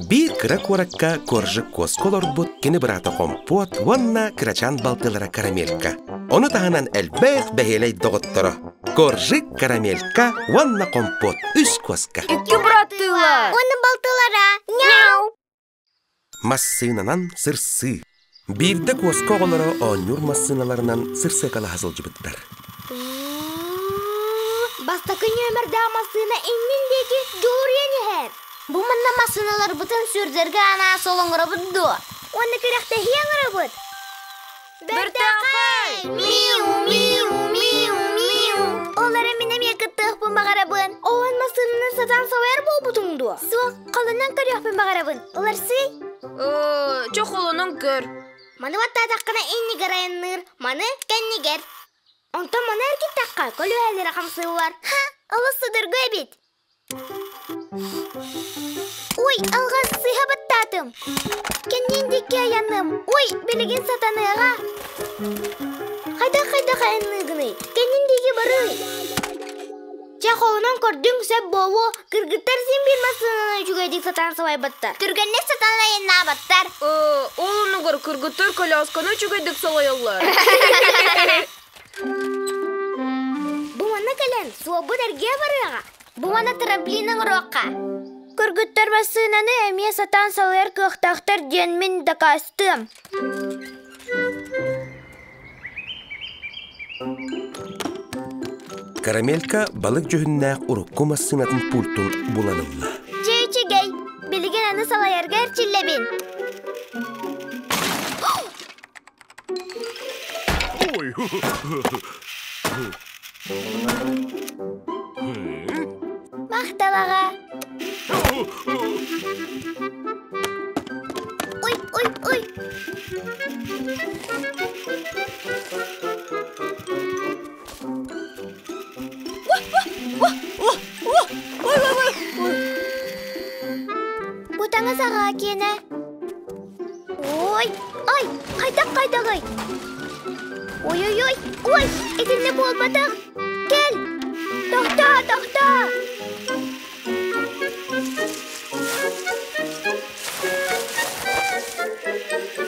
Биир кыра куоракка Коржик куоска олорбут кини быраата Хомпуот уонна кырачаан балтылара Карамелька. Ону таһынан элбэх бэһиэлэй доҕотторо Коржик, Карамелька уонна Хомпуот үс куоска. Икки быраттыылар. Уонна балтылара. Няу! Массыынанан сырсыы. Биирдэ куоска оҕолоро оонньуур массыыналарынан сырсыакалаһа сылдьыбыттар. Бастакы нүөмэрдээх массыына иннин диэки дьулуруйан иһэр. Бу манна массыыналарбытын сүрдэргэ анаан сол оҥоробут дуо? Уонна күрэхтэһии оҥоробут. Бэртээхэй! Миу, миу, миу, миу. Ол эрэ мин эмиэ кыттыахпын баҕарабын. Оон массыынаны сатаан салайар буолбутуҥ дуо? Суох, холонон көрүөхпүн баҕарабын. Уларсый? Чэ, холонон көр. Маны баттаатаххына иннигэр айанныыр, маны кэннигэр. Онтон маны эргиттэххэ, көлүөһэлэрэ хамсыыллар. Ха, олус судургу эбит. Ой, алҕас сыыһа баттаатым. Кэннин диэки айаным. Ой, билигин сатаныаҕа. Хайдах-хайдах айанныыгыный? Кэннин диэки барый. Чэ, холонон көрдүҥ, сөп буолуо. Кыргыттар син биир массыынаны үчүгэйдик сатаан салайбаттар. Түргэнник сатаан айаннаабаттар. Ол оннугар кыргыттар колясканы үчүгэйдик салайаллар. Бу манна кэлэн, суолбут эргийэ барыаҕа. Бу манна трамплин оҥоруохха. Кыргыттар массыынаны эмиэ сатаан салайар кыахтаахтар диэн мин дакаастыам. Карамелька балык дьүһүннээх урукку массыынатын пультун булан ылла. Дьэ үчүгэй, билигин аны салайарга эрчиллэбин. Ой! Махталаҕа. Ой, ой, ой. Бу таҥас аҕаа киэнэ. Ой, ай, хайдах хайдаҕый? Ой-ой-ой, ой, итиннэ буолбатах. Кэл! Тохтоо, тохтоо!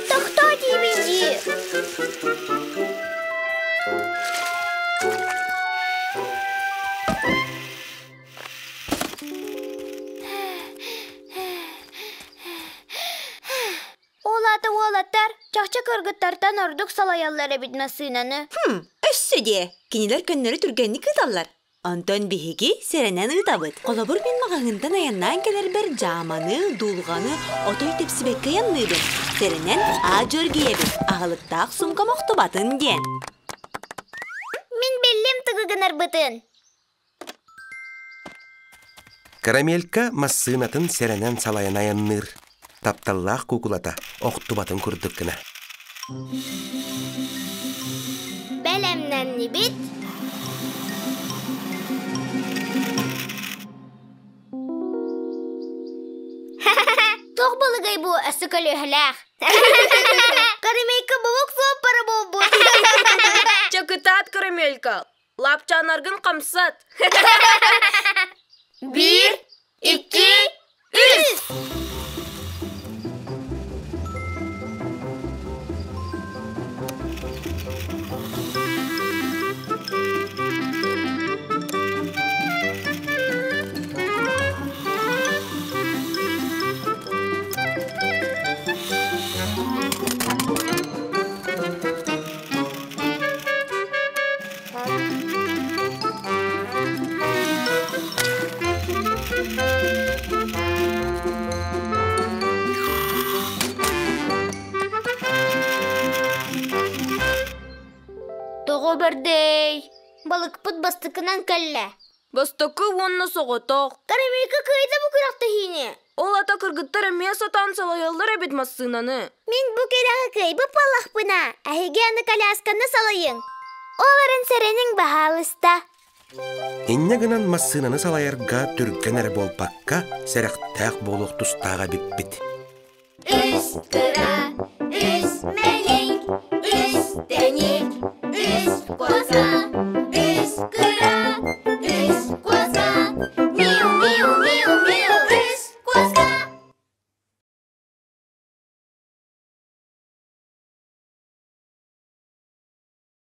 Тохтоо диибин дии! Ол аата уолаттар чахчы кыргыттартан ордук салайаллар эбит массыынаны. Хм, өссө диэ. Кинилэр көннөрү түргэнник ыыталлар. Онтон биһиги сэрэнэн ыытабыт. Холобур, мин маҕаһыынтан айаннаан кэлэрбэр дьааманы, дулҕаны отой тэпсибэккэ айанныыбын. Сэрэнэн аа дьөргүйэбин, аһылыктаах сумка мохтубатын диэн. Мин биллим тугу гынарбытын. Карамелька массыынатын сэрэнэн салайан айанныыр. Тапталлаах куукулата охтубатын курдук гына. Бэлэмнэннибит. Туох балыгай бу өссө көлүөһэлээх? Карамелька балык суоппара буолбут. Чакытаат карамелька. Лапчаанаргын хамсат. Биир, икки, үс! Тоҕо бэрдэй? Балыкпыт бастакынан кэллэ. Бастакы уонна соҕотох. Карамелька кыайда бу күрэхтэһиини. Ол ата кыргыттар эмиэ сатаан салайаллар эбит массыынаны. Мин бу күрэҕи кыайбыт буоллахпына, эһиги аны колясканы салайыҥ. Ол эрэн сэрэниҥ баһаалыста. Инньэ гынан массыынаны салайарга түргэн эрэ буолбакка, сэрэхтээх буолуох тустаах эбиппит. Үс кыра, үс мэник, үс тэник, үс коза.